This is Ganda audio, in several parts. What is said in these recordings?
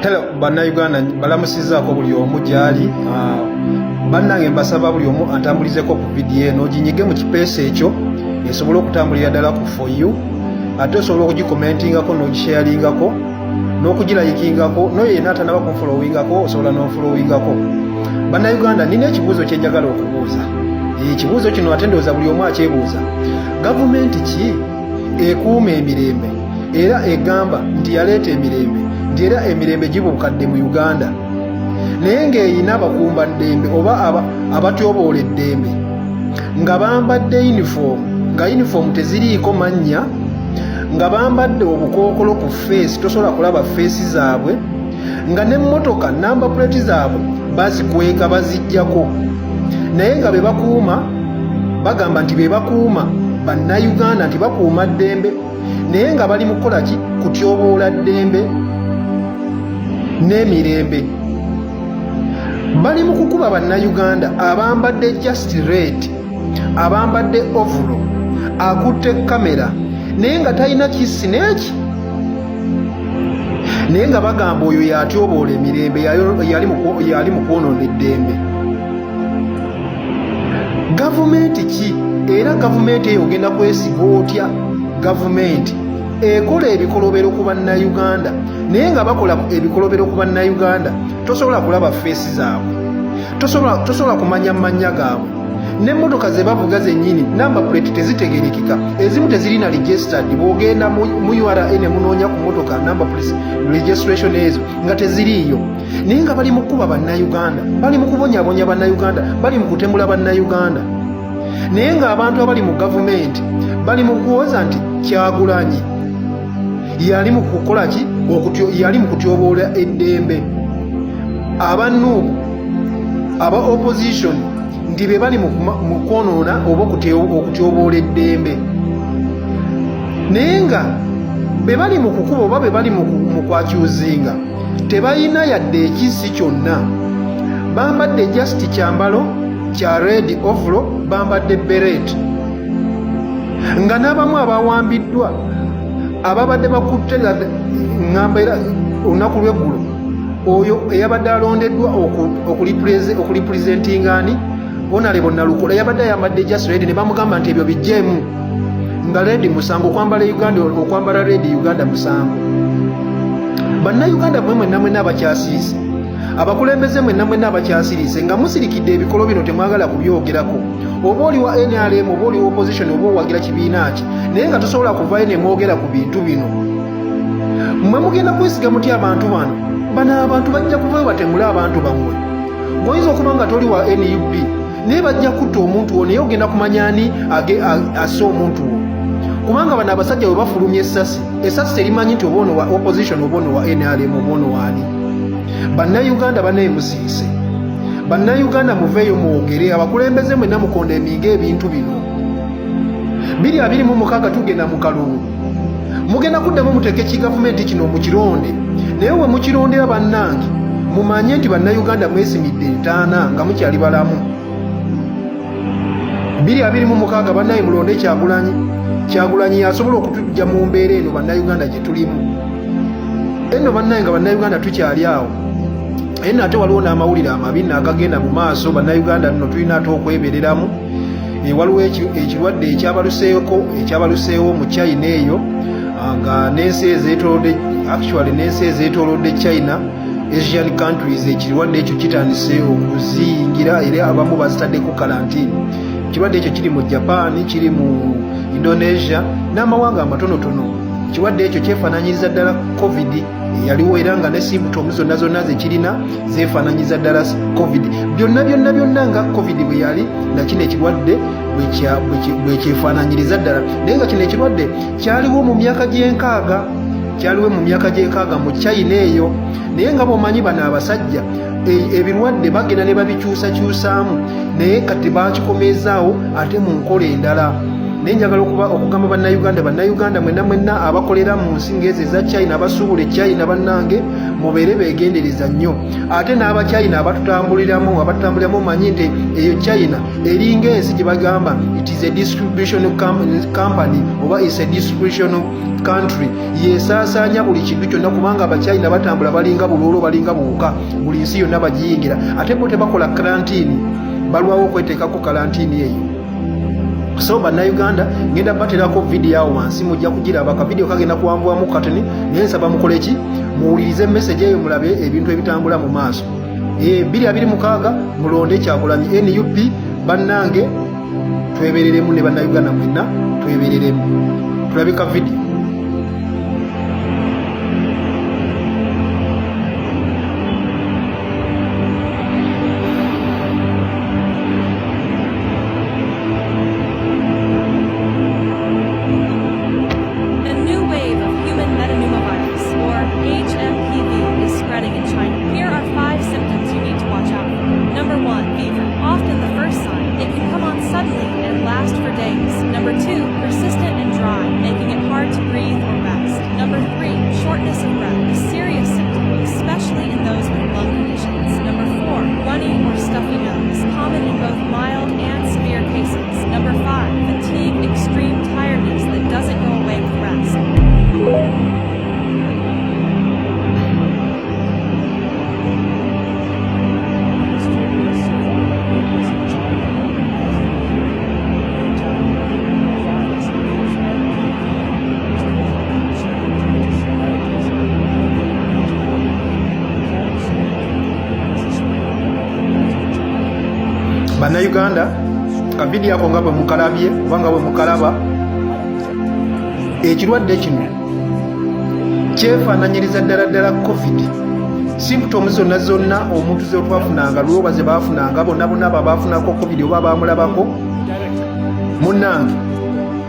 Hello bannayuganda, balamusizaako buli omu gyali. Bannange, mbasaba buli omu antambulizeko ku vidiyo eno, ginyige mu kipeesa ekyo esobole okutambulira ddala ku For You, ate osobola okugikomentingako n'ogisharingako n'okugilayikingako. Noyo yenna atanaba kunfolowingako, osobola n'onfolowingako. Bannayuganda, nina ekibuuzo kyenjagala okubuuza. Ekibuuzo kino ate ndowooza buli omu akyebuuza: gavumenti ki ekuuma emirembe era egamba nti yaleeta emirembe, nti era emirembe gibuukadde mu Uganda, naye ng'eyina abakuumba ddembe oba abatyoboola eddembe nga bambadde yunifoomu, nga yunifoomu teziriiko mannya, nga bambadde obukookolo ku face, tosobola kulaba face zaabwe, nga n'emmotoka number plate zaabwe bazikweka, baziggyako, naye nga be bakuuma, bagamba nti be bakuuma bannayuganda, nti bakuuma ddembe, naye nga bali mu kukola ki? Kutyoboola ddembe n'emirembe. Bali mu kukuba bannayuganda abambadde just red, abambadde overall, akutte kamera naye nga talina kisi n'eki, naye nga bagamba oyo yatyoboola emirembe, yali mu kwonoona eddembe. Gavumenti ki? Era gavumenti eyo ogenda kwesiga otya, gavumenti ekola ebikolobero ku bannayuganda, naye nga bakola ebikolobero ku bannayuganda, tosobola kulaba face zaabwe, tosobola kumanya mannya gaabwe, n'emmotoka ze bavuga zennyini number plate tezitegerekeka, ezimu tezirina registered. Bw'ogenda mu URA ne munoonya ku mmotoka number plate registration ezo nga teziriiyo, naye nga bali mu kuba bannayuganda, bali mu kubonyabonya bannayuganda, bali mu kutemula bannayuganda, naye ng'abantu abali mu gavumenti bali mu kuwoza nti Kyagulanyi yali mu kukola ki? Yali mu kutyoboola eddembe. Aba NUP, aba opposition, nti be bali mu kwonoona oba okutyoboola eddembe, naye nga be bali mu kukuba oba be bali mu kwakyuzinga tebalina yadde ekisi kyonna. Bambadde just kyambalo kya red overall, bambadde beret, nga n'abamu abawambiddwa ababadde bakutte ŋŋamba. Era olunaku lw'eggulo oyo eyabadde alondeddwa okulipurezentinga ani, Honorable Nalukoola, yabadde ayambadde just red ne bamugamba nti ebyo bijjeemu, nga red musango okwambala Uganda, okwambala red Uganda musango. Bannayuganda mwe mwenna mwenna abakyasirise, abakulembeze mwenna mwenna abakyasirise nga musirikidde ebikolo bino, temwagala kubyogerako, oba oli wa NRM oba oli opposition oba owagira kibiina ki, naye nga tosobola kuvayo ne mwogera ku bintu bino, mmwe mugenda kwesiga mutya abantu bano? Bano abantu bajja kuvayo batemule abantu bammwe. Bw'oyinza okuba nga toli wa NUP, naye bajja kutta omuntu wo, naye ogenda kumanya ani asse omuntu wo, kubanga bano abasajja bwe bafulumya essasi, essasi terimanyi nti oba ono wa opposition oba ono wa NRM oba ono waani. Bannayuganda bannaye, musiise. Bannayuganda, muveeyo mwogere. Abakulembeze mwenna mukonda eminga ebintu bino. 2026 tugenda mu kalulu, mugenda kuddamu muteeke kigavumenti kino mukironde, naye we mukirondera, bannange, mumanye nti bannayuganda mwesimidde entaana nga mukyali balamu. 2026, bannaye, mulonde Kyagulanyi. Kyagulanyi yasobola okutujja mu mbeera eno bannayuganda gye tulimu eno. Bannaye, nga bannayuganda tukyali awo eno, ate waliwo n'amawulire amabi naagagenda mu maaso. Bannayuganda nno tulina ate okwebereramu. Waliwo ekirwadde ekyabaluseewo mu China eyo, nga n'ensi ezeetolodde, actually n'ensi ezeetolodde China, Asian countries, ekirwadde ekyo kitandise okuziyingira era abamu bazitaddeko quarantine. Ekirwadde ekyo kiri mu Japan, kiri mu Indonesia n'amawanga amatonotono. Ekirwadde ekyo kyefaananyiriza ddala COVID eyaliwo, era nga ne symptoms zonna zonna zekirina zeefaananyiza ddala COVID. Byonna byonna byonna nga COVID bwe yali, nakino ekirwadde bwe kyefaananyiriza ddala, naye nga kino ekirwadde kyaliwo mu myaka gy'enkaaga, kyaliwo mu myaka gy'enkaaga mu China eyo. Naye nga bw'omanyi, bano abasajja ebirwadde bagenda ne babikyusakyusaamu, naye kati bakikomezaawo ate mu nkola endala. Naye njagala okuba okugamba Bannayuganda, Bannayuganda mwenna mwenna abakolera mu nsi ng'ezo eza China, abasuubula e China, bannange mubeere beegendereza nnyo. Ate n'Abachina abatutambuliramu, abatutambuliramu, manyi nti eyo China eringa ensi gye bagamba it is a distribution company oba is a distribution country, yesaasaanya buli kintu kyonna, kubanga Abachina batambula balinga buloolo, balinga buwuka, buli nsi yonna bagiyingira. Ate bo tebakola karantini, balwawo okweteekako karantini eyo. So Bannayuganda, ngenda baterako vidiyo awo wansi, mujja kugiraba. Ka vidiyo kagenda kuwambwamu katoni, naye nsaba mukole ki? Muwulirize message eyo, mulabe ebintu ebitambula mu maaso. 2026 mulonde Kyagulanyi, NUP. Bannange, twebereremu ne Bannayuganda mwenna, twebereremu. Tulabika vidiyo. A new wave of human metapneumovirus, or HMPV, is spreading in China. Here are 5 symptoms you need to watch out for. Number 1, fever. Often the first sign. It can come on suddenly and last for days. Number 2, persistent and dry, making it hard to breathe or rest. Number 3, shortness of breath, a serious symptom, especially in those with lung conditions. Number 4, runny or stuffy nose, common in both mild and severe cases. Number 5, fatigue, extreme tiredness that doesn't go away with rest. Bannayuganda, kavidiyo ako nga bwe mukalabye oba nga bwe mukalaba, ekirwadde kino kyefaananyiriza ddala ddala COVID. Symptoms zonna zonna omuntu zetwafunanga lwoba ze baafunanga bonna bonna abo abaafunako COVID oba baamulabako, munnange,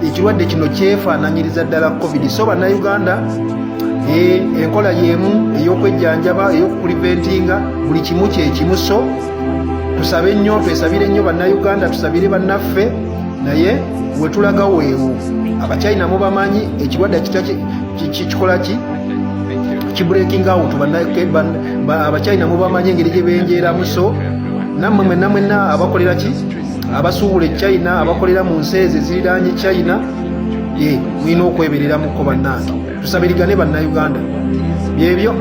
ekirwadde kino kyefaananyiriza ddala COVID. So Bannayuganda, enkola y'emu ey'okwejjanjaba, ey'okupreventinga, buli kimu kyekimu. So tusabe nnyo, twesabire nnyo Bannayuganda, tusabire bannaffe. Naye wetulaga weewo, Abachina mubamanyi, ekirwadde kikola ki? Kibreaking out. Abachina mubamanyi engeri gye benjeeramu. So nammwe mwenna mwenna abakolera ki, abasuubula e China, abakolera mu nsi ezo eziriraanye China, mulina okwebereramuko. Bannange, tusabirigane Bannayuganda, byebyo.